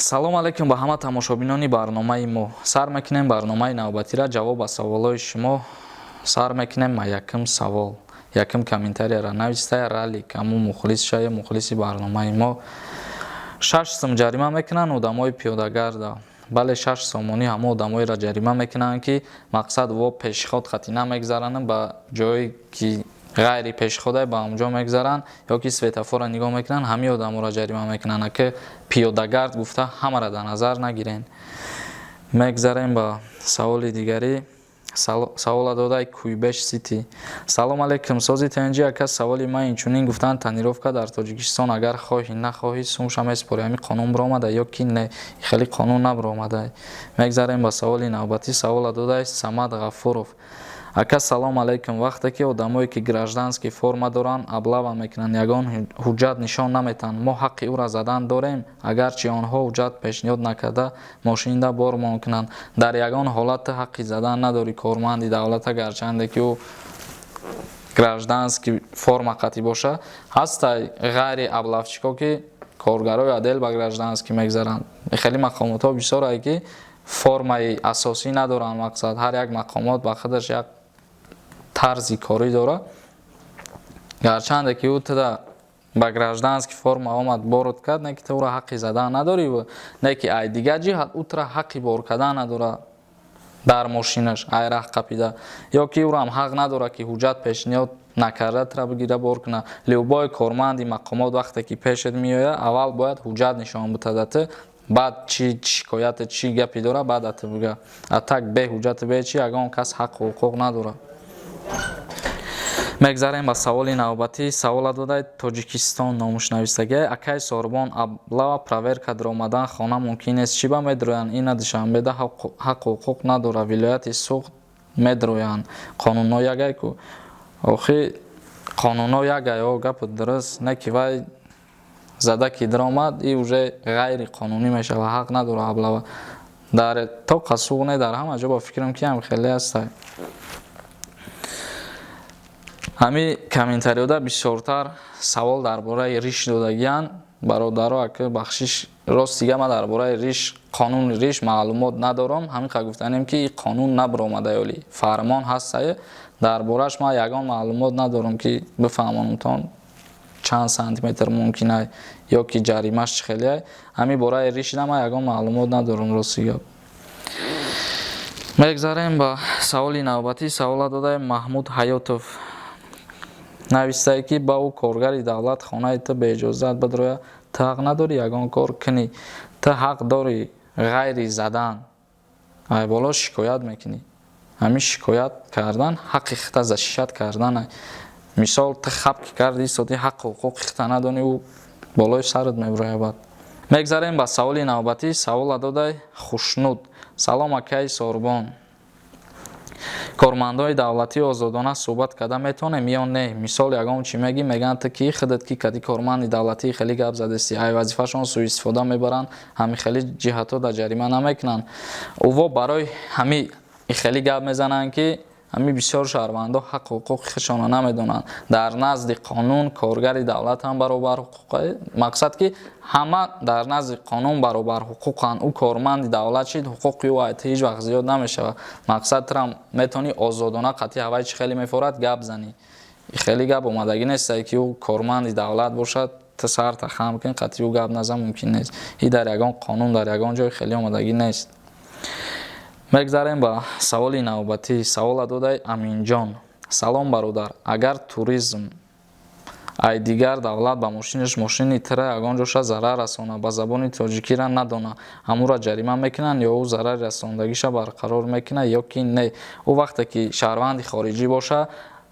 Салом алейкум ба ҳама тамошобинони барномаи мо. Сар мекунем барномаи навбатира. Ҷавоб ба саволҳои шумо сар мекунем. Ма якум савол, якум комментарияра навистая Ралик, ҳамун мухлис шая, мухлиси барномаи мо. 6 сум ҷарима мекунанд одамои пиёдагарда. Бале, 6 сомонӣ ҳама одамоеро ҷарима мекунанд, ки мақсад во пешход хати намегзаранад, ба ҷое ки ғайри пешхода, ба онҷо мегзаранд ё ки светофорро нигоҳ мекунанд, ҳамин одаморо ҷарима мекунанд. Ки пиёдагард гуфта ҳамаро дар назар нагирен. Мегзарем ба саволи дигарӣ. Савола додаи Куйбеш Сити. Салом алейкум, сози тнҷ, ака. Саволи ман инчунин: гуфтанд, тонировка дар Тоҷикистон агар хоҳӣ нахоҳӣ сумша месупорӣ. Ҳамин қонун биромада ё ки не? Хеле қонун набиромада. Мегзарем ба саволи навбатӣ. Савола додаи Самад Ғафуров. Ака, салом алейкум. Вақте ки одамое ки гражданский форма доранд, облава мекунанд, ягон ҳуҷҷат нишон наметаҳанд, мо ҳаққи ӯра задан дорем, агарчи онҳо ҳуҷҷат пешниҳод накарда мошинда бормон кунанд? Дар ягон ҳолат ту ҳаққи задан надорӣ корманди давлата, гарчанде ки ӯ гражданский форма қатӣ боша. Ҳастай ғайри облавщико, ки коргарои отдел ба гражданский мегзаранд. Хеле мақомотҳо бисёрае, ки формаи асосӣ надоранд. Мақсад, ҳар як мақомот ба худаш як тарзи корӣ дорад. Гарчанде ки ӯ туда ба гражданский форма омад, борот кард, не ки ту ӯро ҳаққи задан надорӣ, не ки ай дигар ҷиҳат ӯ тура ҳаққи бор кардан надорад дар мошинаш, ай раҳ қапида, ё ки ӯрам ҳақ надорад, ки ҳуҷҷат пешниҳод накарда тура бигира, бор кунад. Любой корманди мақомот вақте ки пешет меояд, аввал бояд ҳуҷҷат нишон битада ту, баъд чӣ шикояте, чӣ гапе дорад, баъд ата бига. А так бе ҳуҷҷату бе чӣ ягон кас ҳаққу ҳуқуқ надорад. Мегзарем ба саволи навбатӣ. Савола додаи Тоҷикистон номушнависагӣ. Акай Сорбон, облава, проверка даромадан хона мумкин нест, чӣ ба медроянд? Ина Душанбеда ҳаққу ҳуқуқ надорад, вилояти Суғд медроянд. Қонунҳо ягай ку охи, қонунҳо ягай. О, гапу дуруст, не ки вай зада ки даромад, и уже ғайриқонунӣ мешавад, ҳақ надорад облава. Дар то Суғд не, дар ҳама ҷо ба фикрам, ки ҳам хеле ҳастай. Ҳамин комментариёда бисёртар савол дар бораи риш додагиянд, бародаро. Ака, бахшиш, рост дига ман дар бораи риш, қонуни риш маълумот надорам. Ҳамин қа гуфтанем, ки қонун набиромада, ёли фармон ҳастае, дар борааш ман ягон маълумот надорам, ки бифаҳмонамтон чанд сантиметр мумкин ё ки ҷаримаш чӣ хеле. Ҳамин бораи ришида ман ягон маълумот надорам, рости гап. Мегзарем ба саволи навбатӣ. Савола додаем Маҳмуд Ҳаётов. Навистае, ки ба ӯ коргари давлат хонаи ту беиҷозат бидрояд, ту ҳақ надорӣ ягон кор кунӣ. Ту ҳақ дорӣ ғайри задан, ай боло шикоят мекунӣ. Ҳамин шикоят кардан ҳаққи хита защищать кардан. Мисол, ту хап ки карди, истоди, ҳаққу ҳуқуқи хита надонӣ, ӯ болои сарат мебурояд баъд. Мегзарем ба саволи навбатӣ. Савола додай Хушнуд. Салом, акаи Сорбон, кормандони давлатӣ озодона суҳбат карда метавонем ё не? Мисол, ягон чӣ мегӣ, мегӯянд, ту ки худат ки кади корманди давлатӣ хеле гап задастӣ, ай вазифашон сӯистифода мебаранд. Ҳамин хеле ҷиҳатҳо дар ҷарима намекунанд. Уво барои ҳамин хеле гап мезананд, ки ҳамин бисёр шаҳрвандо ҳаққу ҳуқуқи худшонро намедонанд. Дар назди қонун коргари давлат ҳам баробар ҳуқуқ, мақсад, ки ҳама дар назди қонун баробар ҳуқуқанд. Ӯ корманди давлат шид, ҳуқуқи ӯ айта ҳеҷ вақт зиёд намешавад. Мақсад, турам метавонӣ озодона қатъи ҳавай чӣ хеле мефорад гап занӣ. Хеле гап омадагӣ нестае, ки ӯ корманди давлат бошад, ту сарта хам кун, қатъи ӯ гап назан, мумкин нест. И дар ягон қонун, дар ягон ҷой хеле омадагӣ нест. Мегзарем ба саволи навбатӣ. Савола додай Аминҷон. Салом, бародар. Агар туризм ай дигар давлат ба мошинаш мошини тира ягон ҷоша зарар расона, ба забони тоҷикира надона, ҳамура ҷарима мекунанд ё ӯ зарари расондагиша барқарор мекунад ё ки не? Ӯ вақте ки шаҳрванди хориҷӣ боша,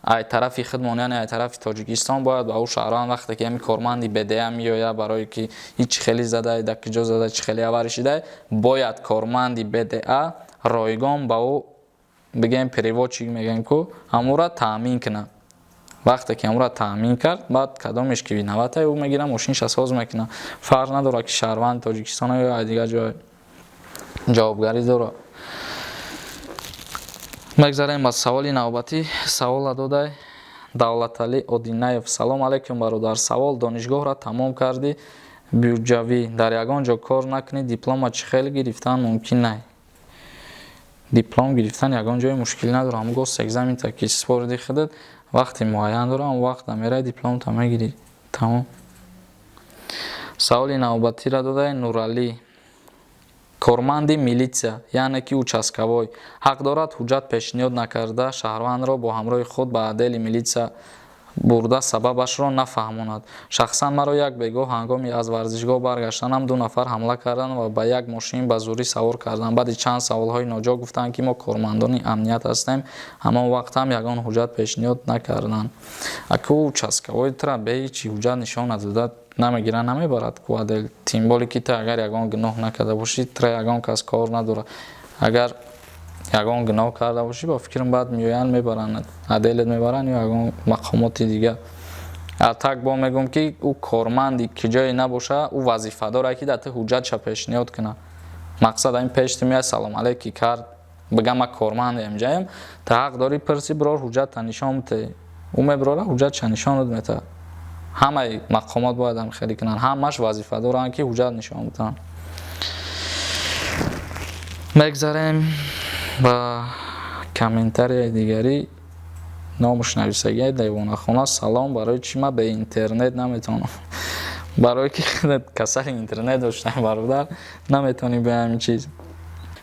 ай тарафи худмон, яъне ай тарафи Тоҷикистон, бояд ба ӯ шаҳрванд, вақте ки ҳамин корманди БДА меояд, барое ки ҳеҷ хеле задай, дар куҷо зада, чӣ хеле аварӣ шидай, бояд корманди БДА ройгон ба ӯ, бигем, переводчик мегӯем ку, ҳамура таъмин кунад. Вақте ки ҳамура таъмин кард, баъд кадомеш ки виноватай, ӯ мегира, мошинша соз мекунад. Фарқ надорад, ки шаҳрванди Тоҷикистон ё ай дигар ҷой, ҷавобгарӣ дорад. Мегзарем ба саволи навбатӣ. Савола додай Давлаталӣ Одинаев. Салом алейкум, бародар. Савол: донишгоҳро тамом кардӣ. Бюҷавӣ дар ягон ҷо кор накунӣ, диплома чӣ хел гирифтан мумкин най? Диплом гирифтан ягон ҷои мушкилӣ надорад. Ҳамун госэкзамен-та ки супориди худат, вақти муайян дорад, он вақта меравӣ, дипломта мегирӣ, тамом. Саволи навбатиро додаи Нуралӣ. Корманди милитсия, яъне ки участковой, ҳақ дорад ҳуҷҷат пешниҳод накарда шаҳрвандро бо ҳамроҳи худ ба отдели милитсия бурда, сабабашро нафаҳмонад? Шахсан маро як бегоҳ ҳангоми аз варзишгоҳ баргаштанам ду нафар ҳамла карданд ва ба як мошин ба зӯрӣ савор карданд. Баъди чанд саволҳои ноҷо гуфтанд, ки мо кормандони амният ҳастем. Ҳамон вақт ҳам ягон ҳуҷҷат пешниҳод накарданд. Аку участковой тура бе ҳечи ҳуҷҷат нишон надода намегирад, намебарад ку отдел. Тем более ки ту агар ягон гуноҳ накарда бошӣ, тура ягон кас кор надорад. Агар ягон гуноҳ карда бошӣ, ба фикрам, баъд меоянд, мебаранд, отдел-ет мебаранд ё ягон мақомоти дигар. А так бо мегӯм, ки ӯ корманди ки ҷое набоша, ӯ вазифадорае, ки дар ту ҳуҷҷатша пешниҳод кунад. Мақсад, ҳамин пеш ту меояд, салом алейки кард, бигам, ман кормандем ҷаем, ту ҳақ дорӣ пурсӣ: бирор, ҳуҷҷатта нишон бите. Ӯ мебирора, ҳуҷҷатша нишонат метаҳад. Ҳамаи мақомот бояд ҳам хеле кунанд, ҳамаш вазифадоранд, ки ҳуҷҷат нишон бидиҳанд. Мегзарем ба комментарияи дигарӣ. Номуш нависагия Девонахона. Салом, барои чӣ ман бе интернет наметавонам? Барое ки касали интернет доштаем, бародар, наметавонӣ бе ҳамин чиз.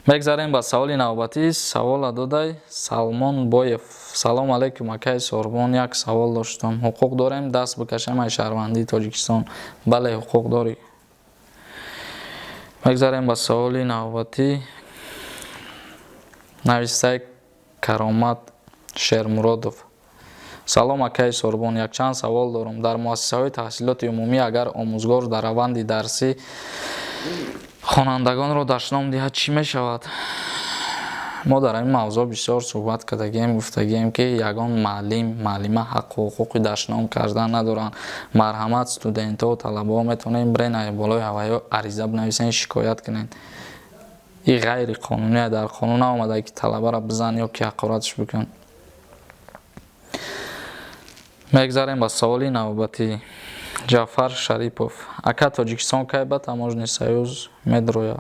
Мегзарем ба саволи навбатӣ. Савола додай Салмон Боев. Салом алейкум, акаи Сорбон, як савол доштам: ҳуқуқ дорем даст бикашем аз шаҳрвандии Тоҷикистон? Бале, ҳуқуқ дорӣ. Мегзарем ба саволи навбатӣ. Навистаи Каромат Шермуродов. Салом, акаи Сорбон, якчанд савол дорам. Дар муассисаҳои таҳсилоти умумӣ агар омӯзгор дар раванди дарсӣ хонандагонро дашном диҳад, чӣ мешавад? Мо дар ҳамин мавзӯъ бисёр суҳбат кардагием, гуфтагием, ки ягон муаллим, муаллима ҳаққу ҳуқуқи дашном кардан надоранд. Марҳамат, студентҳо, талабаҳо, метавонед бирен, болои ҳавайҳо ариза бинависен, шикоят кунед. Ин ғайриқонуние, дар қонун наомада, ки талабаро бизан ё ки ҳақоратш бикун. Мегзарем ба саволи навбатӣ. Ҷаъфар Шарипов. Ака, Тоҷикистон кай ба Таможенный союз медрояд?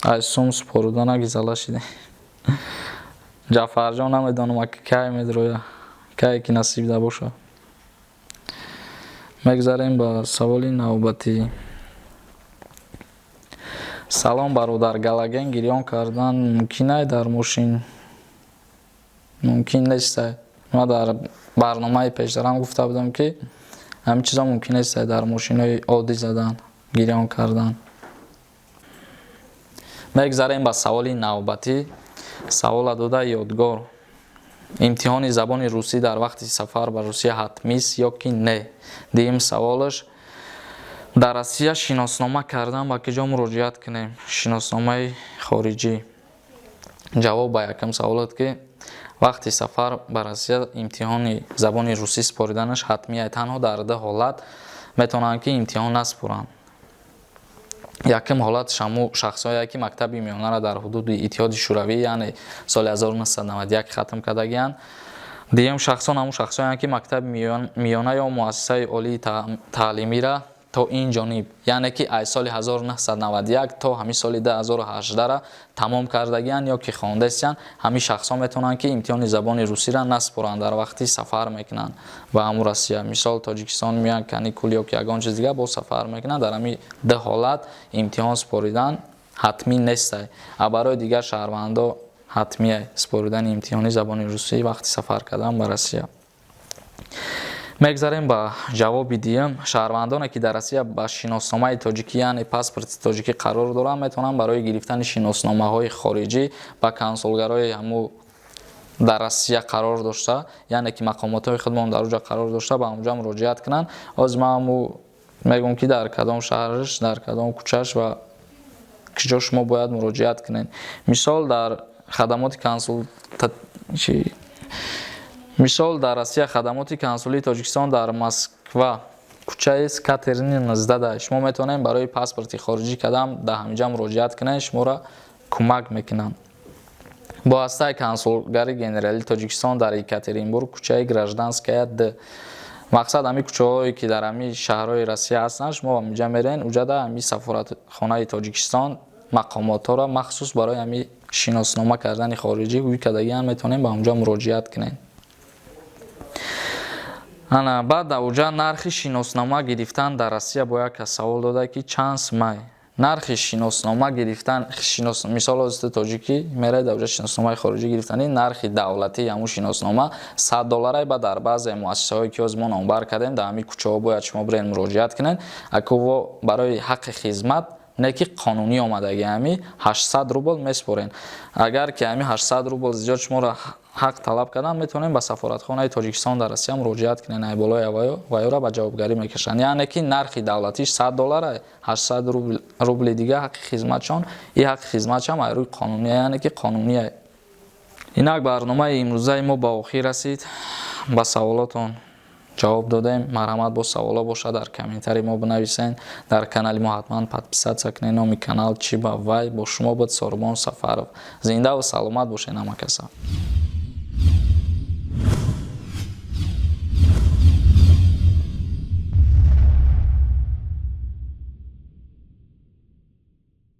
Ай сум супоруда нагизала шидем. Ҷаъфарҷон, намедонам, ака, кай медрояд, кае ки насибда бошад. Мегзарем ба саволи навбатӣ. Салом, бародар, галоген гирён кардан мумкин ай дар мошин? Мумкин нестай. Ма дар барномаи пештарам гуфта будам, ки ҳамин чизо мумкин нестай дар мошинҳои оддӣ задан, гирён кардан. Мегзарем ба саволи навбатӣ. Савола дода Ёдгор. Имтиҳони забони русӣ дар вақти сафар ба Русия ҳатмист ё ки не? Дуюм саволаш: дар Россия шиноснома кардан ба куҷо муроҷиат кунем, шиносномаи хориҷӣ? Ҷавоб ба якум саволат, ки вақти сафар ба Россия имтиҳони забони русӣ супориданаш ҳатмия. Танҳо дар ду ҳолат метавонанд, ки имтиҳон насупоранд. Якум ҳолат, ҳамун шахсҳое, ки мактаби миёнаро дар ҳудуди Иттиҳоди Шӯравӣ, яъне соли 1991 хатм кардагианд. Дуюм шахсон ҳамун шахсҳоянд, ки мактаби миёна ё муассисаи олии таълимиро то ин ҷониб, яъне ки аз соли 1991 то ҳамин соли 2018 тамом кардагианд ё ки хондастиянд. Ҳамин шахсҳо метавонанд, ки имтиҳони забони русиро насупоранд дар вақти сафар мекунанд ба ҳамун Россия. Мисол, Тоҷикистон меоянд, каникул ё ки ягон чиз дига, боз сафар мекунанд. Дар ҳамин ду ҳолат имтиҳон супоридан ҳатмӣ нестай, а барои дигар шаҳрвандо ҳатмия супоридани имтиҳони забони русӣ вақти сафар кардан ба Россия. Мегзарем ба ҷавоби дуюм. Шаҳрвандоне, ки дар Россия ба шиносномаи тоҷикӣ, яъне паспорти тоҷикӣ қарор доранд, метавонанд барои гирифтани шиносномаҳои хориҷӣ ба консулгарои ҳамун дар Россия қарор дошта, яъне ки мақомотҳои худмон дар оҷа қарор дошта, ба ҳамонҷа муроҷиат кунанд. Ҳозир ман ҳамун мегӯм, ки дар кадом шаҳраш, дар кадом кӯчаш ва куҷо шумо бояд муроҷиат кунед. Мисол, дар хадамоти консул, мисол, дар Россия хадамоти консулии Тоҷикистон дар Москва, кӯчаи Скатерини 19. Шумо метавонед барои паспорти хориҷӣ кардан дар ҳаминҷа муроҷиат кунед, шуморо кӯмак мекунанд. Бо ҳастаи консулгари генералии Тоҷикистон дар Екатеринбург, кӯчаи Гражданская, д. Мақсад, ҳами кӯчаҳое, ки дар ҳами шаҳрҳои Россия ҳастанд, шумо ҳаминҷа мерен, уҷада ҳами сафоратхонаи Тоҷикистон мақомотҳоро махсус барои ҳами шиноснома кардани хориҷӣ ӯй кардагиам, метавонем ба онҷо муроҷиат кунем. Ана баъд дар уҷа нархи шиноснома гирифтан дар Россия бо як кас савол дода, ки чанд сумай нархи шиноснома гирифтан. Мисол, озити тоҷикӣ меравед, дар уҷа шиносномаи хориҷӣ гирифтани, нархи давлатии ҳамун шиноснома 100 долларай. Ба дар баъзе муассисаҳое, ки ҳозир мо номбар кардем, дар ҳамин кӯчаҳо бояд шумо бирен, муроҷиат кунед. Аку барои ҳаққи хизмат не, ки қонунӣ омадаги, ҳами 800 рубл меспорен. Агар ки ҳами 800 рубл зиёд шуморо ҳақ талаб кардан, метавонем ба сафоратхонаи Тоҷикистон дар Россия муроҷиат кунем, ай болои ваёра ба ҷавобгарӣ мекашанд. Яъне ки нархи давлатиш 100 доллара, 800 рубли дига ҳаққи хизматшон. И ҳаққи хизматшам ай рӯи қонунӣ, яъне ки қонуние. Инак, барномаи имрӯзаи мо ба охир расид. Ба саволотон ҷавоб додем. Марҳамат, бо саволо бошад, дар комментарий мо бинависен. Дар канали мо ҳатман подписаться кунед. Номи канал «Чӣ ба вай». Бо шумо буд Сорбон Сафаров. Зиндаву саломат бошед, ҳама каса.